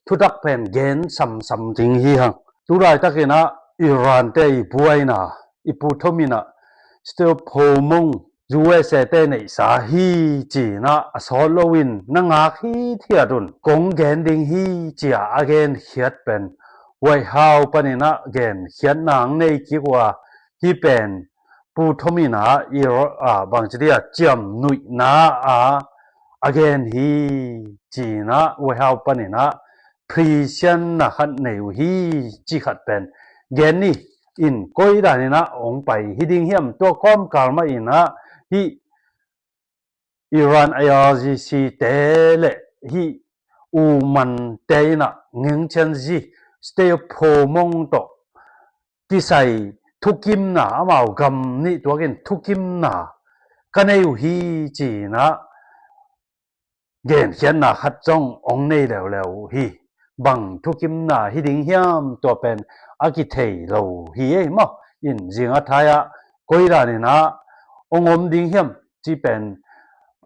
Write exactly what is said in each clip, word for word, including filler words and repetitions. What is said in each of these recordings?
thutak pen gen samsam ding hi hang. Tulaitakin ah Iran te i buaina, i pu Trump in ah Strait of Hormuz U S A te neihsa hi ci-in ah a sawt loin na ngak hithiat un, kong gen ding hi ci-a a genkhiat pen White House panin ah genkhiatna ang nei kik uh a, hih pen pu Trump in ah i ro-, a, bangci dia ciamnuihna a a gen hi ci-in ah White House panin ah phisianna khat nei uh hi ci khat pen gen ni. In koi danin ah hong pai hi ding hiam? Tua kawmkal mah in ah hih Iran I R G C te le hih Oman te in ah ngengcianzi Strait of Hormuz tawh kisai thukimna, amau gam nih tuakin thukimna ka nei uh hi ci-in ah genkhiatna khat zong hong nei leuleu uh hi. Bang thukimna hi ding hiam? Tua pen a kithei lo hi ei maw. In zing a thai ah koi danin ah hong om ding hiam ci pen,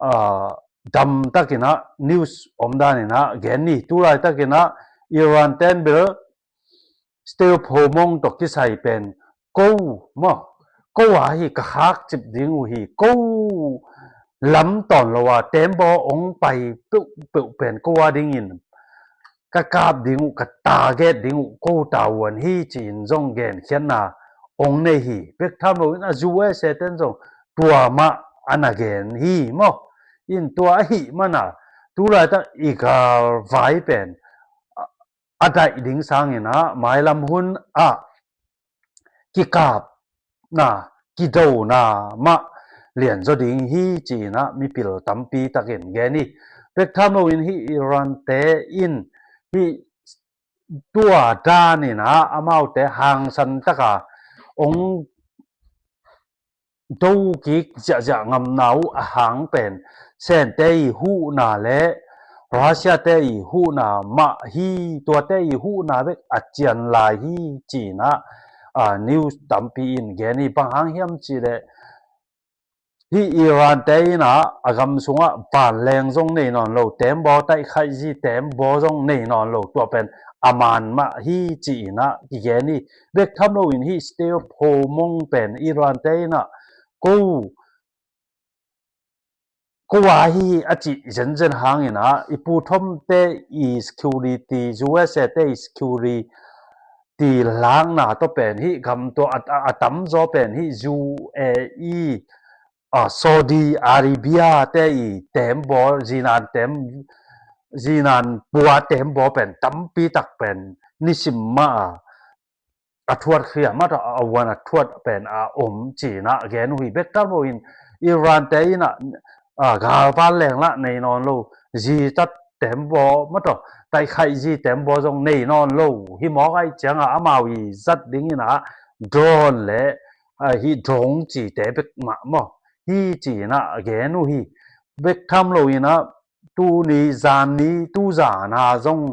ah, damtakin ah news om danin ah gen ni. Tulaitakin ah Iran ten bel Strait of Hormuz tawh kisai pen ko maw, ko a hi ka khakcip ding uh hi. Ko lam tawn lo a tembaw hong pai peuhpeuh pen ko a dingin ka kap ding uh, ka target ding uh ko tavuan hi ci-in zong genkhiatna hong nei hi. Bek tham loin a U S A ten zong tua mah a na gen hi maw. In tua ahih mana tulaitak i galvai pen a daih ding sangin ah mailam hun ah kikapna, kidona mah lianzaw ding hi ci-in ah mipil tampi takin gen hi. Bek tham loin hih Iran te in hih tua danin ah amaute hangsan taka hong do kik ziahziah ngamna uh a hang pen Sente i huhna le Russia te i huhna mah hi. Tuate i huhna bek a cian lai hi ci-in ah, ah, news tampi in gen hi. Bang hang hiam cih leh hih Iran te in ah a gam sungah vanleng zong nei nawn lo, tembaw taihkhaihzi tembaw zong nei nawn lo, tua pen a man mah hi ci-in ah kigen hi. Bek tham loin hih Strait of Hormuz pen Iran te in ah ko, ko a hi a cih zenzen hangin ah i pu Trump te i security, U S A te i security lakna tawh pen hih gam tawh a, a, a tamzaw pen hih U A E, a, Saudi Arabia te i tembaw, zinan tem, zinan pua tembaw pen tampi tak pen nisim mah a a thuat khia mah tawh a vuan a thuat pen a om ci-in ah gen uh hi. Bek tham loin Iran te in ah, a, gal vanleng lah nei nawn lo, zi tat tembaw mah tawh taihkhaihzi tembaw zong nei nawn lo hi mawk ahih ciangah amau i zat dingin ah drone le, a, hih drone cite bek mah maw hi ci-in ah gen uh hi. Bek tham loin ah tuni zanni, tu zana zong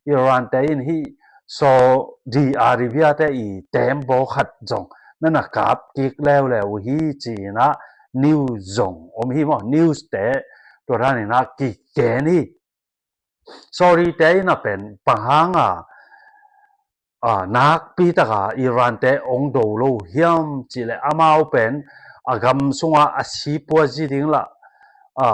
Iran te in hih Saudi Arabia te i tembaw khat zong na na kap kik leuleu uh hi ci-in ah news zong om hi maw. News te tua danin ah kigen hi. Saudi te in ah pen bang hanga, a, nakpi taka Iran te hong do lo hiam cih leh amau pen a gam sungah a sipuazi ding lah, a,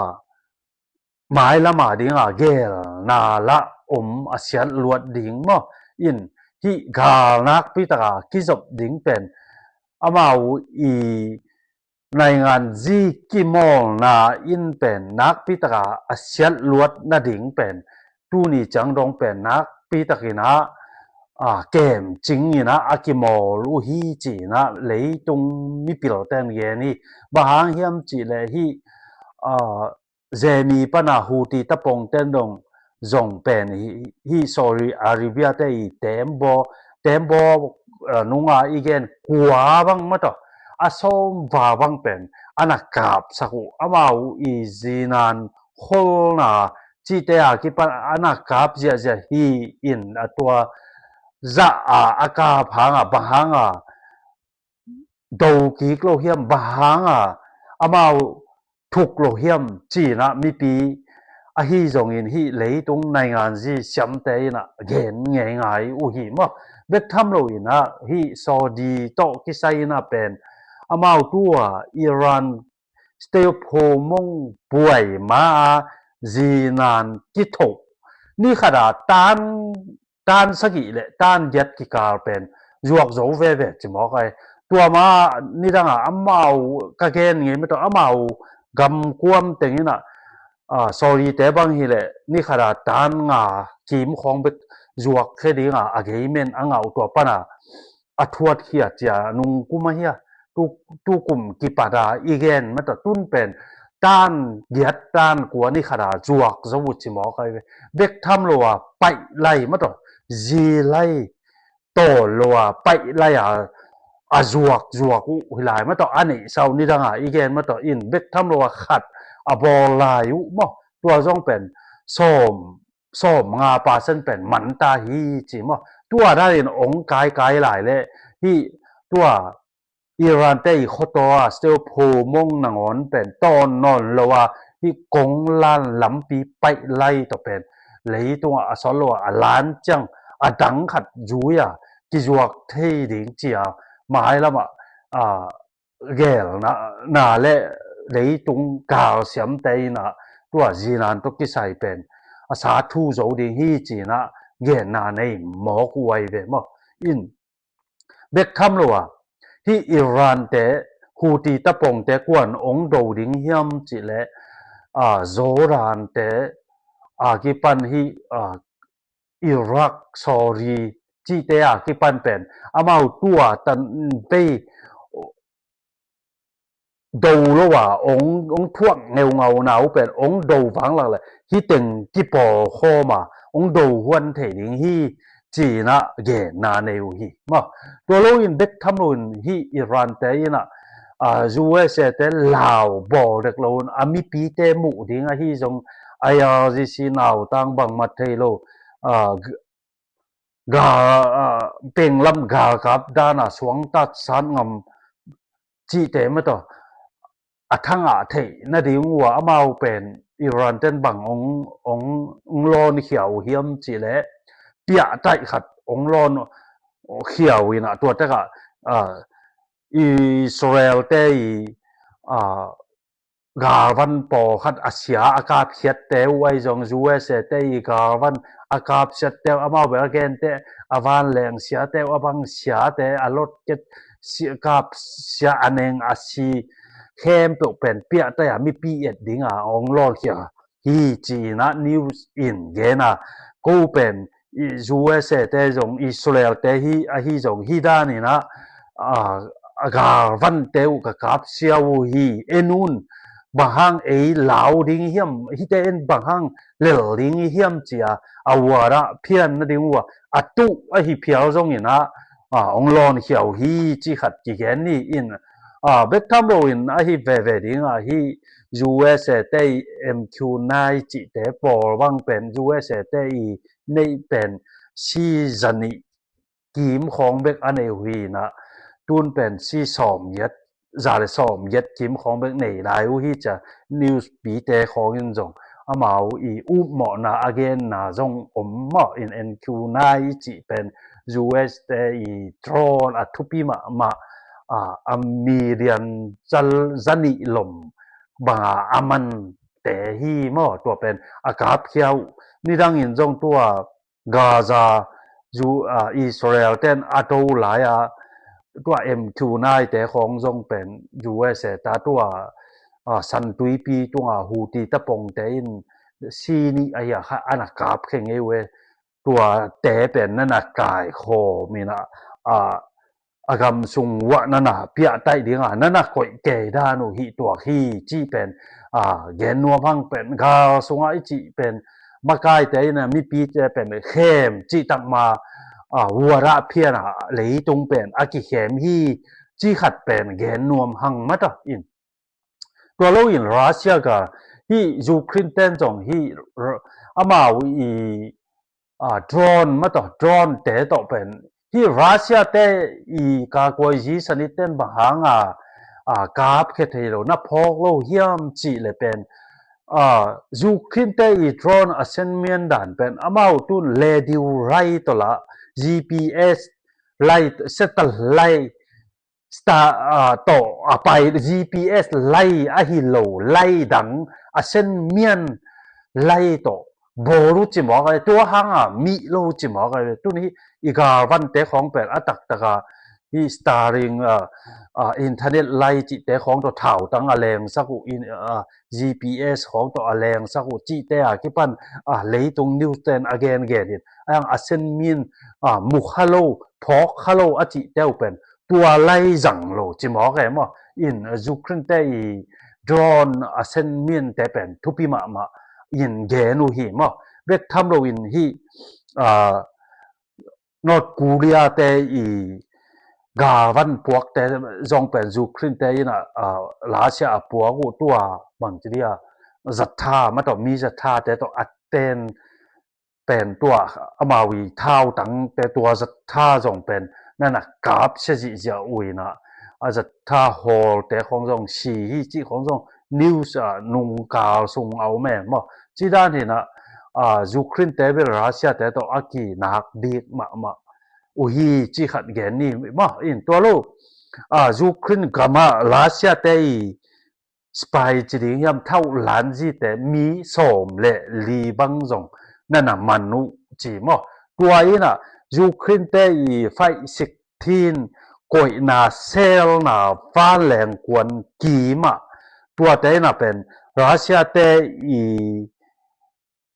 mailam a dinga gelna lah om a siat luat ding maw. In hih gal nakpi taka kizop ding pen amau i naingan zi kimawlna in pen nakpi taka a siat luat nading pen tuni ciang dong pen nakpi takin ah, a, kemcing in ah a kimawl uh hi ci-in ah leitung mipil ten gen hi. Bang hang hiam cih leh hih, a, zemi pana Houthi tapong ten dong zong pen hi, hi Saudi Arabia te i tembaw, tembaw, eh, nunga i gen kua bang mah tawh a sawm va bang pen a na kapsak uh, amau i zinan kholna cihte a kipan a na kap ziahziah hi. In a tua zah a a kap hanga bang hanga do kik lo hiam, bang hanga amau thuk lo hiam ci-in ah mipi ahi zongin hih leitung nainganzi siamte in ah gen ngeingai uh hi maw. Bek tham lo in ah hih Saudi tawh kisai in ah pen amau tu-a Iran Strait of Hormuz buai ma-a zinan kitho ni khat a tan tan sagih le tan giat kikal pen zuak zo veve ci mawk ai. Tua ma nidang a amau ka gen ngei mah tawh amau gamkuam teng in ah, ah, Saudi te bang hi leh ni khat a tan nga kim khawng bek zuak khe ding a, a gei men a ngah uh tua pan a a thuat khia cia nung kum ahi a, tu, tu kum kipat a i gen mah tawh tun pen tan giat tan kua ni khat a zuak zo uh ci mawk ai ve. Bek tham lo a paih lai mah tawh zi lai tawl lo a paih lai a a zuak zuak uh hi lai mah tawh a neihsa uh nidang a i gen mah tawh in bek tham lo a khat a bawl lai uh maw. Tua zong pen sawm sawm nga percent pen man ta hi ci maw. Tua dan in ong kaikai lai leh hih tua Iran te i khuataw a Strait of Hormuz nangawn pen tawn nawn lo a hih kong lan lampi paih lai tawh pen leitung ah a sawt lo a a lan ciang a dang khat zui a kizuak thei ding ci a mailam ah, ah, gelna, na le leitung galsiamte in ah tua zinan tawh kisai pen a sa thu zo ding hi ci in ah genna nei mawk uh ai ve maw. In bek tham lo a hih Iran te Houthi tapongte kuan ong do ding hiam cih leh, ah, Jordan te a kipan hih, ah, Iraq, Saudi cihte a kipan pen amau tua tan pei do lo a ong, ong thuak ngeungauna uh pen ong do vanglak le hih teng kipawlkhawm a ong do huan thei ding hi ci in ah genna nei uh hi maw. Tua lo in bek tham lo in hih Iran te in ah, ah, U S A te lau bawl dek lo in a mipite muh ding ahi zong I R G C nautang bangmah thei lo, ah, gal, ah, penglam galkap dan a suangtat sat ngam cihte mah tawh a thangah theih nading uh a amau pen Iran ten bang ong, ong, ong lawnkhia uh hiam cih leh piahtaih khat ong lawnkhia uh in ah tua tekah, ah, Israel te i, ah, galvan pawlkhat a sia a kapkhiatte uh ahi zong U S A te i galvan a kapsiatte uh amau bel a gente a vanleng siate uh a bang siate a lotket sia, kapsia a neng a si khempeuh pen piahtaih a mipi et ding a ong lawnkhia hi ci in ah news in gen a ko pen i U S A te zong Israel te hi ahi zong hi dan in ah, ah, a galvante uh ka kapsia uh hi en un bang hang ei lau ding hiam hihte en bang hang lel ding hiam ci a a uar ah phian nading uh a tuh ahi phial zong in ah, ah, ong lawnkhia uh hi ci khat kigen ni in, ah, bek tham lo in ahi veve ding a hih U S A te i M Q nine cihte pawl bang pen U S A te i neih pen si zanih kim khawng bek a nei uh hi in ah tun pen si sawm giat za le sawm giat kim khawng bek nei lai uh hi ci a news pite khawng in zong amau i upmawhna a genna zong om maw in M Q nine i cih pen U S te i drone a thupi mahmah, ah, a million zal zanih lom banga a man te hi maw tua pen a kapkhia uh nidang in zong tua Gaza, Ju-, ah, Israel ten a do lai a tua M Q nine te khawng zong pen U S A ta tua, ah, Santuipi tunga Houthi tapongte in si nih ahi a kha ana kapkhia ngei uh e. Tua te pen nana kaikhawm in ah, ah, a gam sung uah nana piahtaih ding a nana koih kei dan uh hih tuak hi cih pen, ah, gen nuam hang pen gal sungah i cih pen makaite in ah mipite pen khem cih tak ma, ah, uar ah phian a leitung pen a kikhem hi cih khat pen gen nuam hang mah ta in. Tua lo in Russia ka hih Ukraine ten zong hih r-, amau i, ah, drone mah tawh, drone te tawh pen hih Russia te i kakuai zi sanit ten bang hang a, ah, kapkhia thei lo na phawk lo hiam cih le pen a, Ukraine te i drone a sen mian dan pen amau tun radio lai tawh la, G P S lai, satellite star, a, tawh a pai G P S lai ahi lo lai dang a sen mian lai tawh bawl uh ci mawk a, tua hanga mih lo ci mawk a, tun hi i galvante khawng pen a taktaka hi Starlink, a, a, internet lai cihte khawng tawh thautang a lengsak uh, in, a, G P S khawng tawh a lengsak uh cihte a kipan, a, leitung news ten a gengen in a, a sen mian, a, mu kha lo, phawk kha lo a cihte uh pen tua lai zang lo ci mawk e maw. In, a, Ukraine te i drone a sen mian te pen thupi mahmah in gen uh hi maw. Bek tham lo in hi, a, North Korea te i galvan puakte zong pen Ukraine te in a, a, Russia a puak uh tua bang ci dia zatha, ma tawh mi zatha te tawh a ten pen tua amau i thautang te tua zatha zong pen nana kap sia zihziah uh in a, a zatha hawl te khawng zong si hi cih khawng zong news, a, nungkal sung a om e maw. Ci dan hi na, a, Ukraine te bel Russia te tawh a kinak bik mahmah uh hi ci khat gen ni maw. In tua lo, a, Ukraine gam ah Russia te i spy ci ding hiam, thauh lanzi te mi sawm le li bang zong nana man uh ci maw. Tua in a Ukraine te i faih sik thin koihna selna vanleng kuan kim ah tuate in a pen Russia te i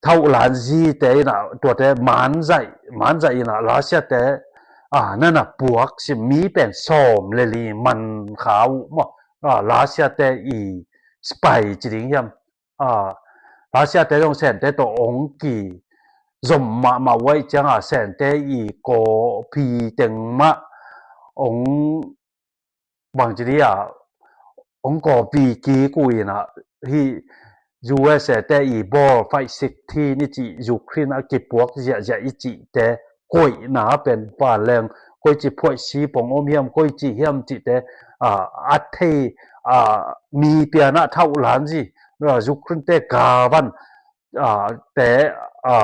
thauh lanzi te in a tuate manzaih, manzaih in a Russia te, a, nana puak sim mi pen sawm le li man kha uh maw. A, Russia te i spy ci ding hiam, a, Russia te zong Sente tawh ong kizom mahmah uh ahih cianga Sente i kawpi teng mah ong bang ci dia ong kawpi kik uh in a, hi U S A te i bawl faih sik thin i cih, Ukraine a kipuak ziahziah i cihte koihna pen vanleng koici phuaihsi pong om hiam, koici hiam cihte, a, a thei, a, mi pianah thauh lanzi, a, Ukraine te galvan, a, te, a,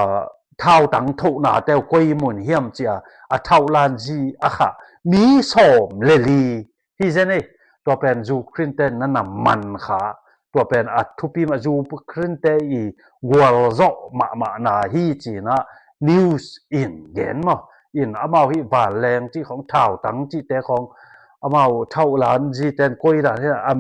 thautang thohna te uh koi mun hiam cia a thauh lanzi a khah mi sawm le li hi zen ei. Tua pen Ukraine te nana man kha, tua pen a thupi mah, Ukraine te i gualzawh mahmahna hi cina news in gen maw. In amau hi vanleng cih khawng, thautang cihte khawng, amau thauh lanzi ten koi dan hi a,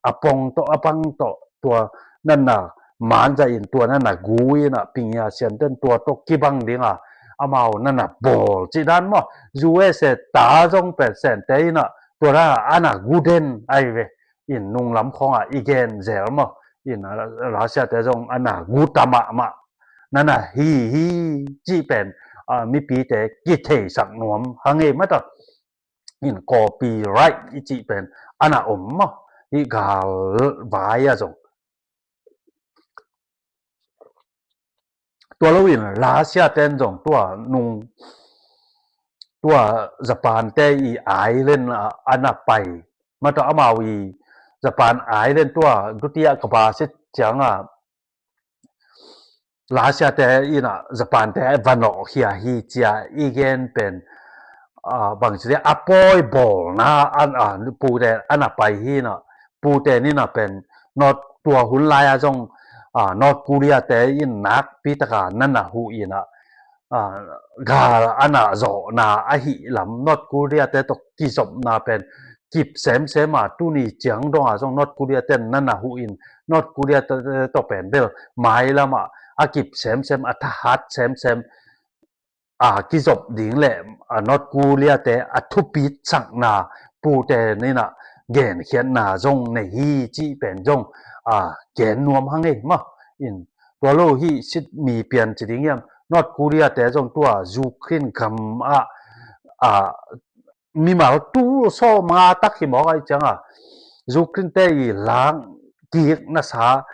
a pong tawh a pang tawh tua nana manzaih in, tua nana gu in a, pingia siam ten tua tawh kibang dinga amau nana bawl cih dan maw. U S A ta zong pen Sente in a tua dan a ana gu den ahi ve. In nunglam khawngah i gen zel maw. In, a, Russia te zong ana gu ta mahmah nana hi hi cih pen, a, mipite kitheisak nuam hang ei mata. In copyright i cih pen ana om maw, i galvai a zong. Tua lo in Russia ten zong tua nung, tua Japan te i island a, ana pai. Mata amau i Japan island tua dutia kaba sit cianga Russia te in a Japan te va nawhkhia hi cia i gen pen, a, bang ci dia a pawi bawlna an, a, pute ana pai hi na, pute ni na pen North, tua hun lai a zong, a, North Korea te in nakpi taka nana huh in a, a, gal ana zawhna ahi lam, North Korea te tawh kizopna pen kip semsem a, tuni ciang donga zong North Korea ten nana huh in, North Korea te tawh pen bel mailam a, a kip semsem, a thahat semsem, a, kizop ding le, a, North Korea te a thupitsakna pute ni na genkhiatna zong nei hi cih pen zong, a, gen nuam hang ei maw. In tua lo hi sit mi pian ci ding hiam, North Korea te zong tua Ukraine gam a, a, mimal tul sawmnga tak hi mawk ahi cianga Ukraine te i lang kik nasa,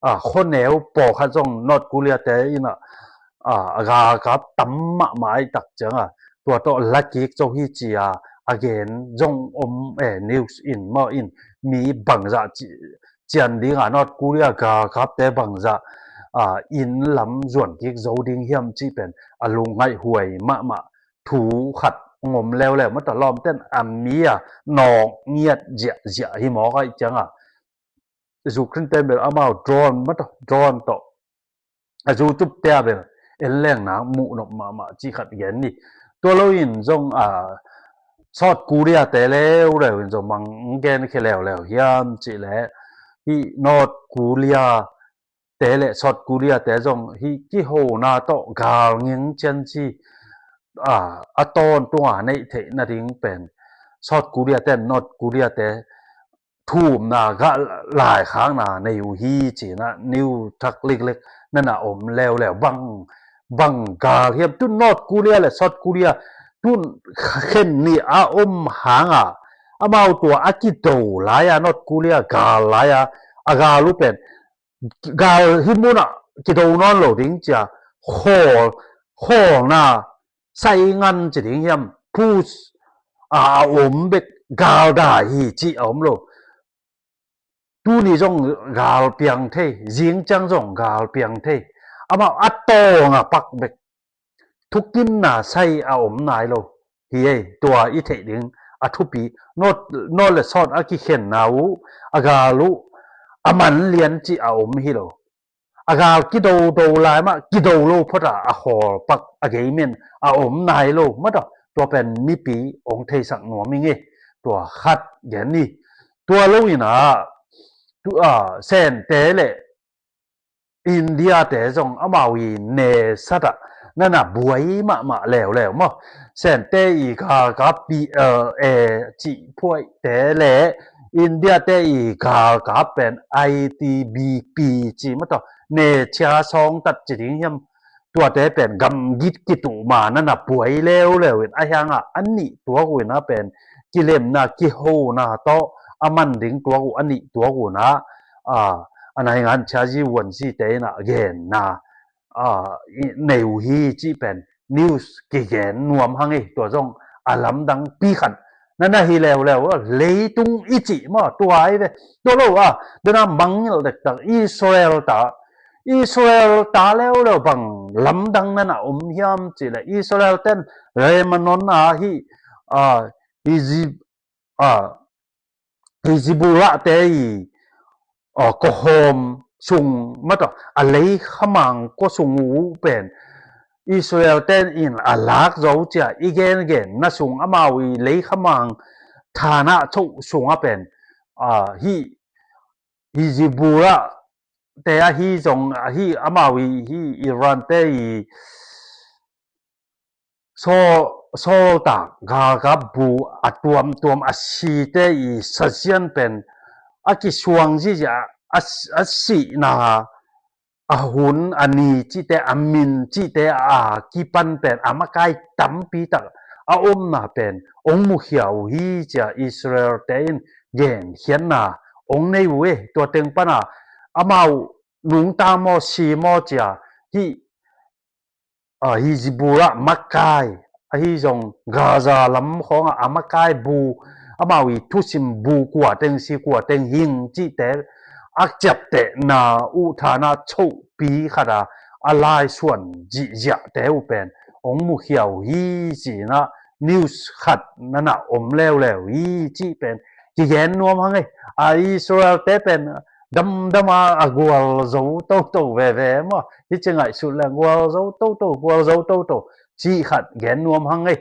a, khuaneu pawlkhat zong North Korea te in a, a, a galkap tam mahmah ahi tak cianga tua tawh la kik zo hi cia a gen zong om e, news in maw, in mi bangzah ci cian dingah North Korea galkapte bangzah, ah, inn lam zuan kik zo ding hiam cih pen a lungngaih huai mahmah thu khat hong om leuleu. Mataw, lawmten a mi a nawk ngiat ziahziah hi mawk ahih ciangah Ukraine ten bel amau drone, mataw, drone tawh a zu tup te a bel en leng nak muh nop mahmah cih khat gen ni. Tua loin zong, a, South Korea te leuleu in zong mang gen khia leuleu hiam cih leh, hih North Korea te le South Korea te zong hih kihona tawh gal ngeng cian ci, a, a tawntung a neih theih nading pen South Korea ten North Korea te thumna gah laikhakna nei uh hi, ci-in ah news thak liklik na na om leuleu. Bang, bang gal hiam, tun North Korea le South Korea tun khen ni a om hangah amau tua a kido lai-a, North Korea gal lai-a, a gal uh pen gal hih munah kido nawn lo ding cia, khawl, khawlna sai ngan ci ding hiam, pus a, a om bek, gal dai hi cih a om lo. Tuni zong gal piang thei, zing ciang zong gal piang thei. Amau a tawng a pak bek, thukimna sai a om nai lo hi ei. Tua i theih ding a thupi. North, North le South a kikhenna uh, a gal uh a man lian cih a om hi lo. A gal kidodo lai mah, kido lo phot a, a khawl pak, a gei men a om nai lo mataw. Tua pen mipi hong theisak nuam ing ei. Tua khat gen ni. Tua loin ah, tu, a, Sente le India te zong amau i nesat ah na na buai mahmah leuleu maw. Sente i galkap P L A cih phuaihte le India te i galkap pen I T B P ci mataw, nechia sawngtat ci ding hiam, tuate pen gamgit kituh ma na na buai leuleu in, a hiangah a nih tuak uh in ah pen kilemna, kihona tawh a man ding tuak uh, a nih tuak uh in ah, a, a naingan chia zi uan zite in ah genna, a, i, nei uh hi cih pen news kigen nuam hang ei. Tua zong a lamdang pi khat na na hi leuleu. Leitung i cih maw, tua hi ve. Tua lo a, dena mangngilh dektak Israel ta, Israel ta leuleu bang lamdang na na om hiam cih leh, Israel ten Lebanon a hi, a, Egypt, a, Hezbollah te i, a, kawhawm sung mataw, a leikhamang kua sung uh pen Israel ten in a lak zo cia i gengenna sung, amau i leikhamang thana choh sungah pen, a, hih Hezbollah te ahi zong, ahi amau i, hi Iran te i saw-, sawltak galkap bu a tuamtuam a site i sazian pen a kisuang zizia, a, a sihna, a hun, a ni cihte, a min cihte a kipan pen a makai tampi tak a omna pen hong mukhia uh hi cia Israel te in genkhiatna hong nei uh e. Tua teng pana amau nungta maw, si maw cia, hih, a, Hezbollah makai, ahi zong Gaza lam khawngah a makai bu, amau i thusim bu kua teng si, kua teng hing cihte a ciaptehna uh thana chohpi khat a, a laisuan zihziahte uh pen hong mukhia uh hi, ci-in ah news khat na na om leuleu hi cih pen kigen nuam hang ei. A, Israel te pen damdam a, a gualzo toto veve maw. Hi ci ngaihsut leng gualzo toto, gualzo toto cih khat gen nuam hang ei.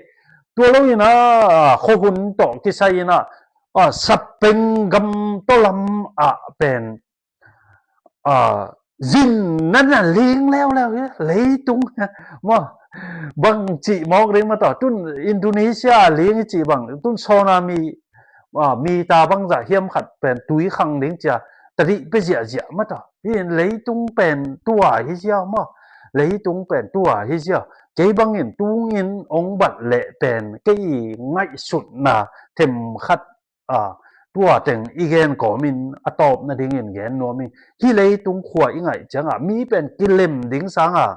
Tua loin ah, khuahun tawh kisai in ah, a, Sapeng gam tawh lam ah pen, a, zin na na ling leuleu hi, leitung maw. Bang cih mawk ding mataw, tun Indonesia ling i cih bang, tun tsunami, a, mi ta bangzah hiam khat pen tui khang ding cia, tadih pia ziahziah mataw. Hi in leitung pen tua hi ziau maw. Leitung pen tua hi ziau. Kei bangin tungin hong bat leh pen kei i ngaihsutna themkhat, a, tua teng i gen kawmin a tawp nadingin gen nuam ing. Hih leitung khua i ngaih ciangah mi pen kilem ding sangah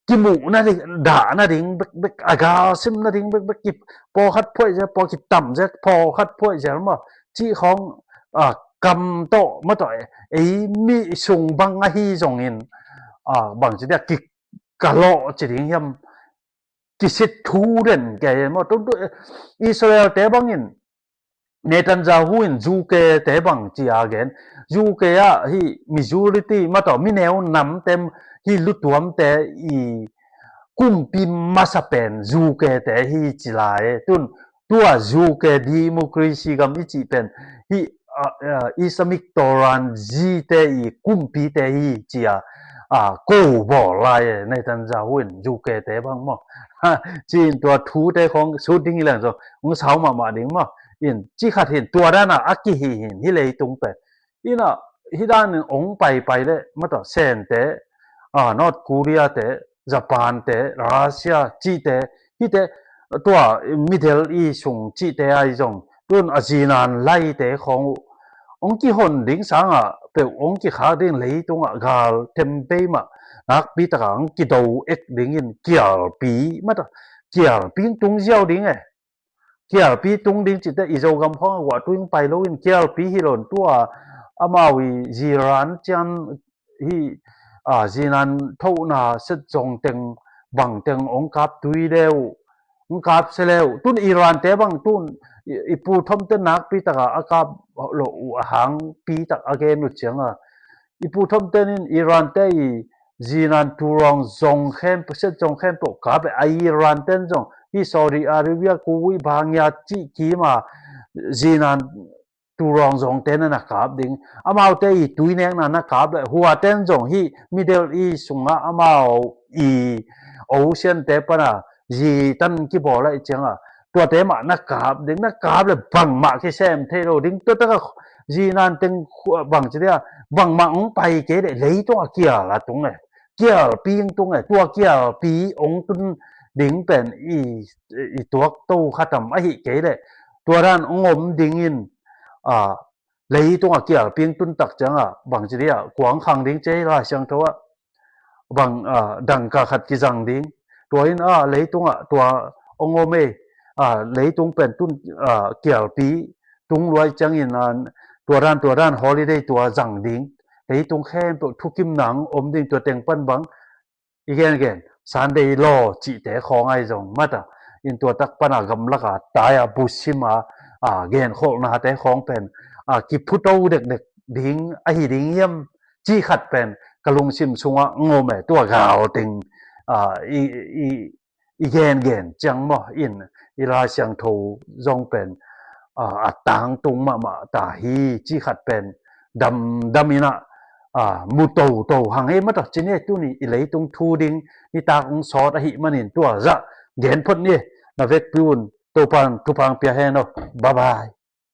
kimuh nading, dah nading bekbek, a galsim nading bekbek, ki pawlkhat phuaih zel, pawl kitam zel, pawlkhat phuaih zel maw, cih khawng, a, kam tawh, mah tawh, ei mi sung bang ahi zongin, a, bangci dia, kikalawh ci ding hiam, kisit thu den kei maw. Tua, tua, Israel-te bangin, Netanyahu in U K-te bang ci a gen. U K ah hih majority, mah tawh, mineu namte, hih lutuamte i kumpi masa pen U K-te hi ci lai. Tun, tua U K democracy gam i cih pen, hih, a, a, Islamic Toran zite i kumpite hi ci a, a, ko bawl lai, Netanyahu in U K-te bang maw. Ha, ci-in tua thute khawng sut ding hi leng zong, hong sau mahmah ding maw. In, ci khat hin, tua dan a, a kihi hin, hih leitung pen. In a, hih dan in hong paipai leh, mah tawh, Sente, a, North Korea-te, Japan-te, Russia cihte, hihte, tua Middle East sung cihte ahi zong, tun a zinan laite khawng uh, hong kihon ding sangah peuh hong kikhak ding, leitungah gal thempei mah nakpi takah hong kido ek dingin kialpi, mah tawh, kialpi tung ziau ding e. Kialpi tung ding cihte i Zogam khawng a guah tuing pai lo in, kialpi hi lo in, tua amau i ziran cian hi, a, zinan thohna set zong teng, bang teng hong kap tui le uh, hong kap se le uh. Tun Iran-te bang tun i, i pu thomte nakpi takah a kap lo uh a hangpi tak a gen uh ciangah, i pu thomte in Iran-te i zinan turawng zong khempeuh, set zong khempeuh kap e. A Iran-ten zong hih Saudi Arabia, Kuwait, bang hia cih kim a zinan turawng zongte na na kap ding. Amaute i tuinekna na kap leh, huaten zong hih Middle East sungah amau i ocean-te pana zi tan kibawl lai ciangah, tuate mah na kap ding. Na kap leh bangmah kisem thei lo ding. Tua takah zinan teng khu-, bangci dia, bangmah hong pai kei leh leitungah kial a tung e. Kialpi hong tung e. Tua kialpi hong tun ding pen i, i tuak to khatam ahih kei leh, tua dan hong om dingin, a, leitungah kialpi hong tun tak ciangah, bangci dia, kuang khang ding ci e, Lai Siangtho ah bang, a, dangka khat kizang ding. Tua in, a, leitungah tua hong om e, a, leitung pen tun, a, kialpi tung luai ciangin, a, tua dan, tua dan holiday tua zang ding. Leitung khempeuh thukimna hong om ding, tua teng pan bang i gengen, Sunday law cihte khawng ahi zong, mah tawh, in tua tak pana gamlaka tai a busim a, a, genkholhnate khawng pen, a, kiphuto dekdek ding ahi ding hiam, ci khat pen ka lungsim sungah hong om e. Tua gal teng, a, i, i, i gengen ciang maw, in i Lai Siangtho zong pen, a, a tangtung mahmah ta hi, ci khat pen damdam in a, a, mu toto hang e, mah tawh, ci ni e. Tuni i leitung thu ding nitak hong sawt ahih manin tua zah gen phot ni e. Na vekpi un Topa'n thupha pia hen aw. Bye bye.